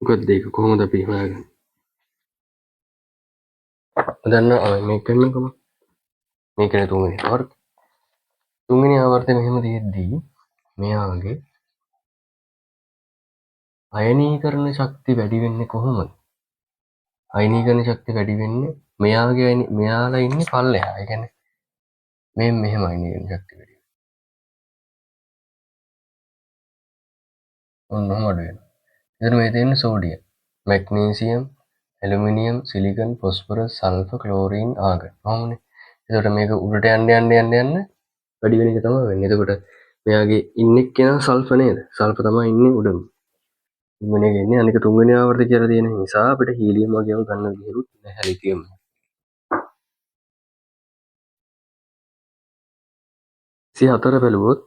මොකක්ද ඒක කොහොමද අපි හොයාගන්නේ? දන්නවා මේක කරනකොම මේකනේ තුන්වෙනි ආවර්තය. තුන්වෙනි ආවර්තය මෙහෙම තියෙද්දී මෙයාගේ අයනීකරණ ශක්තිය වැඩි වෙන්නේ කොහොමද? අයනීකරණ ශක්තිය වැඩි වෙන්නේ මෙයාලා ඉන්නේ පල්ලෙහා. ඒ කියන්නේ මේ මෙහෙම අයනීකරණ ශක්තිය වැඩි වෙනවා. ඔන්න ඔහොම අඩු වෙනවා. එතන මේ තියෙන්නේ sodium, magnesium, aluminium, silicon, phosphorus, sulphur, chlorine, argon. ඔහොමනේ. එතකොට මේක උඩට යන්න යන්න යන්න යන්න වැඩි වෙන එක තමයි වෙන්නේ. එතකොට මෙයාගේ ඉන්නේ කෙනා සල්ෆර් නේද? සල්ෆර් තමයි ඉන්නේ උඩම. තුන්වෙනි එක ඉන්නේ, අනික තුන්වෙනි ආවර්ත කියලා තියෙන නිසා අපිට හීලියම් වගේ ඒවා ගන්න විදිහකුත් නැහැ ලිතියම්. 24 බැලුවොත්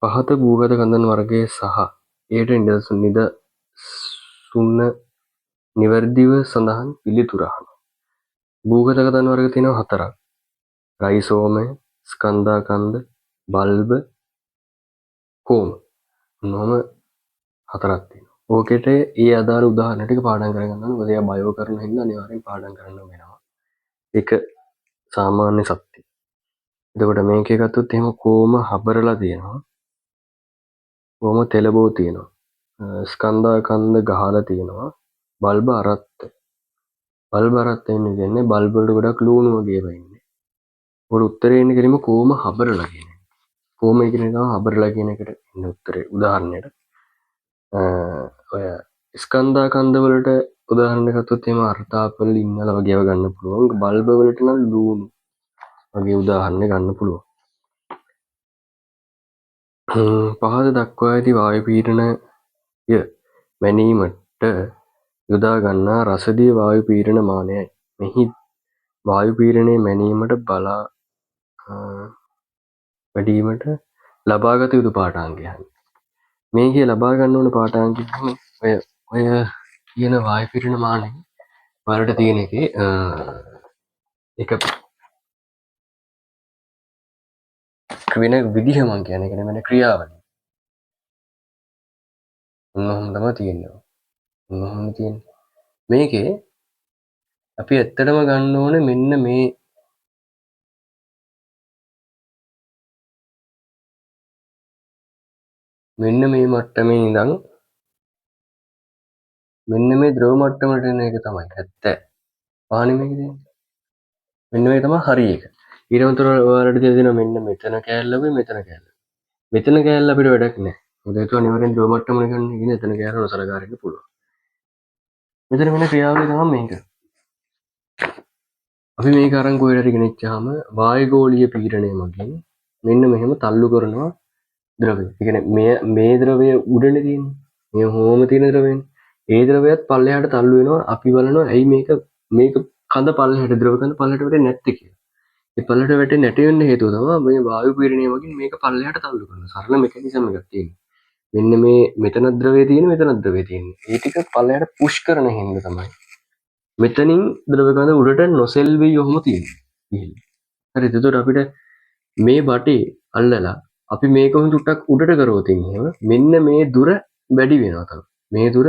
පහත භූගත කඳන් වර්ගය සහ එයට නිදසුන නිවැරදිව සඳහන් පිළිතුර අහනවා. භූගත කඳන් වර්ග තියෙනවා හතරක්. රයිසෝමය, ස්කන්ධා කන්ද, බල්බ, කෝම. ඔන්නෝම හතරක් තියෙනවා. ඕකෙට ඒ අදාළ උදාහරණ ටික පාඩම් කරගන්න ඕනේ. මොකද එයා බයෝ කරන හින්දා අනිවාර්යෙන් පාඩම් කරන්න වෙනවා. ඒක සාමාන්‍ය සත්‍යය. එතකොට මේකේ ගත්තොත් එහෙම කෝම හබරලා තියෙනවා. කෝම තෙලබෝ තියෙනවා. ස්කන්ධා කන්ද ගහලා තියෙනවා. බල්බ අරත්ත. බල්බ අරත්ත ඉන්නේ කියන්නේ බල්බ වලට ගොඩක් ලූණු වගේ ඒවා ඉන්නේ. ඔකට උත්තරේ එන්නේ කෙලින්ම කෝම හබරලා කියන එක. කෝම කියන එක තමයි හබරලා කියන එකට එන්නේ උත්තරේ උදාහරණයට. ඔය ස්කන්ධා කන්ද වලට උදාහරණ ගත්තොත් එහෙම අර්ථාපල් ඉන්නලා වගේ ඒවා ගන්න පුළුවන්. බල්බ වලට නම් ලූණු වගේ උදාහරණ ගන්න පුළුවන්. පහත දක්වා ඇති වායු පීඩනය මැනීමට යොදා ගන්නා රසදිය වායු පීඩන මානයයි. මෙහි වායු පීඩනය මැනීමට බලා වැඩීමට ලබාගත යුතු පාඨාංගයන්. මේකේ ලබා ගන්න ඕන පාඨාංගය ඔය ඔය කියන වායු පීඩන මානය ඔයාලට තියෙන එකේ එක වෙන විදිහ මං කියන්නේ, ඒ කියන්නේ වෙන ක්‍රියාවලිය. ඔන්න ඔහොම තමයි තියෙන්නේ. ඔන්න ඔහොම තියෙන්නේ. මේකේ අපි ඇත්තටම ගන්න ඕනේ මෙන්න මේ මෙන්න මේ මට්ටමේ ඉඳන් මෙන්න මේ ද්‍රව මට්ටමට එන එක තමයි 70. පානේ මේකේ තියෙන්නේ. මෙන්න මේ තමයි හරි එක. ඊට අමතරව ඔයාලට කියලා දෙනවා මෙන්න මෙතන කෑල්ලකුයි මෙතන කෑල්ල. මෙතන කෑල්ල අපිට වැඩක් නෑ. මොකද හේතුව අනිවාර්යෙන් ද්‍රව මට්ටමනේ ගන්න. ඉතින් එතන කෑල්ල නොසලකා හරින්න පුළුවන්. මෙතන වෙන ක්‍රියාවලිය තමයි මේක. අපි මේක අරන් කොහෙට හරි ගෙනිච්චාම වායුගෝලීය පීඩනය මගින් මෙන්න මෙහෙම තල්ලු කරනවා ද්‍රවය. ඒ කියන්නේ මේ ද්‍රවය උඩනේ තියෙන්නේ. මේ හොම තියෙන ද්‍රවයනේ. ඒ ද්‍රවයත් පල්ලෙහාට තල්ලු වෙනවා. අපි බලනවා ඇයි මේක කඳ පල්ලෙහාට ද්‍රව කඳ පල්ලෙහාට වැටෙන්නේ නැත්තේ කියලා. ඒ පල්ලෙහාට වැටෙන්නේ නැති වෙන්න හේතුව තමයි මේ වායු පීඩනය මගින් මේක පල්ලෙහාට තල්ලු කරනවා. සරල මෙකැනිසම් එකක් තියෙනවා. මෙන්න මේ මෙතන ද්‍රවය තියෙන මෙතන ද්‍රවය තියෙන්නේ. ඒ ටික පල්ලෙහාට පුෂ් කරන හින්දා තමයි මෙතනින් ද්‍රව කඳ උඩට නොසෙල්වි ඔහොම තියෙන්නේ. ගිහිල්ලා. හරි, එතකොට අපිට මේ බටේ අල්ලලා අපි මේක ඔහොම චුට්ටක් උඩට කරොත් එහෙම මෙන්න මේ දුර වැඩි වෙනවා තව. මේ දුර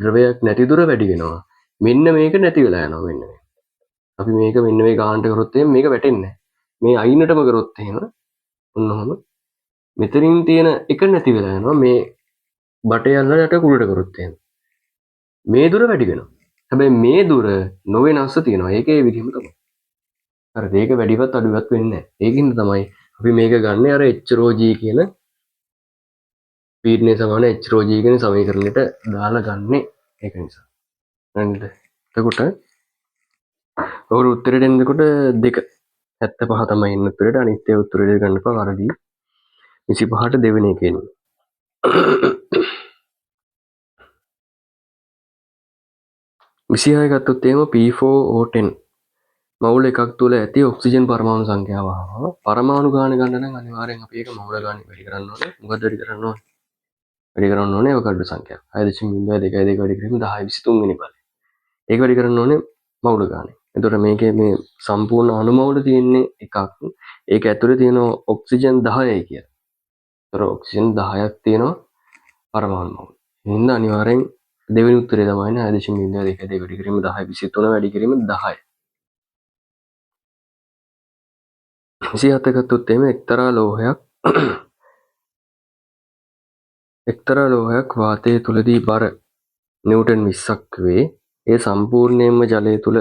ද්‍රවයක් නැති දුර වැඩි වෙනවා. මෙන්න මේක නැති වෙලා යනවා මෙන්න මේ. අපි මේක මෙන්න මේ ගානට කරොත් එහෙම මේක වැටෙන්නේ නැහැ. මේ අයිනටම කරොත් එහෙම ඔන්න ඔහොම මෙතනින් තියෙන එක නැති වෙලා යනවා. මේ බටේ අල්ලලා යට උඩට කරොත් එහෙම මේ දුර වැඩි වෙනවා. හැබැයි මේ දුර නොවෙනස්ව තියෙනවා. ඒක ඒ විදිහම තමයි. හරිද? ඒක වැඩිවත් අඩුවත් වෙන්නේ නැහැ. ඒකින්ද තමයි අපි මේක ගන්නෙ අර H rho G කියන පීඩනය සමාන H rho G කියන සමීකරණයට දාලා ගන්නෙ ඒක නිසා. හරිද? එතකොට ඔයාලා උත්තරේට එනකොට 2 75 තමයි එන්නේ උත්තරේට. අනිත් ඒවා උත්තරේට ගන්න එපා වරදි. 25ට දෙවෙනි එක එන්නේ. 26 ගත්තොත් එහෙම P4O10 මවුල එකක් තුල ඇති ඔක්සිජන් පරමාණු සංඛ්‍යාව අහනවා. පරමාණු ගාන ගන්න නම් අනිවාර්යෙන් අපි ඒක මවුල ගාන වැඩි කරන්න ඕනේ. මොකද්ද වැඩි කරන්න ඕනේ? වැඩි කරන්න ඕනේ අවගාඩ්‍රෝ සංඛ්‍යාව. 6.02 2 වැඩි කිරීම 10 23 වෙනි බලය. ඒක වැඩි කරන්න ඕනේ මවුල ගානේ. එතකොට මේකේ මේ සම්පූර්ණ අණු මවුල තියෙන්නේ එකක්. ඒක ඇතුලේ තියෙන ඔක්සිජන් 10යි කියලා. එතකොට ඔක්සිජන් 10ක් තියෙනවා පරමාණු මවුල. එහෙනම් අනිවාර්යෙන් දෙවෙනි උත්තරේ තමයි එන්නේ 6.02 2 වැඩි කිරීම 10 23 වැඩි කිරීම 10. 27 ගත්තොත් එහෙම එක්තරා ලෝහයක් වාතය තුලදී බර නිව්ටන් 20ක් වේ. ඒ සම්පූර්ණයෙන්ම ජලය තුල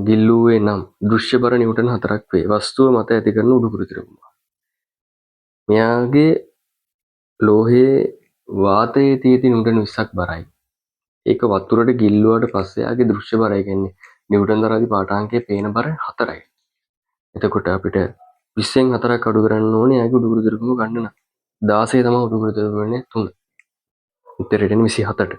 ගිල්ලුවේ නම් දෘශ්‍ය බර නිව්ටන් 4ක් වේ. වස්තුව මත ඇති කරන උඩුකුරු තිරකුම. මෙයාගේ ලෝහයේ වාතයේ තියෙති නිව්ටන් 20ක් බරයි. ඒක වතුරට ගිල්ලුවට පස්සේ යාගේ දෘශ්‍ය බරයි කියන්නේ නිව්ටන් දරාදී පාඨාංකයේ පේන බර 4යි. එතකොට අපිට 20න් 4ක් අඩු කරන්න ඕනේ යාගේ උඩුකුරු දිරුකම ගන්න නම්. 16 තමයි උඩුකුරු දිරුකම වෙන්නේ 3. උත්තරේට එන්නේ 27ට.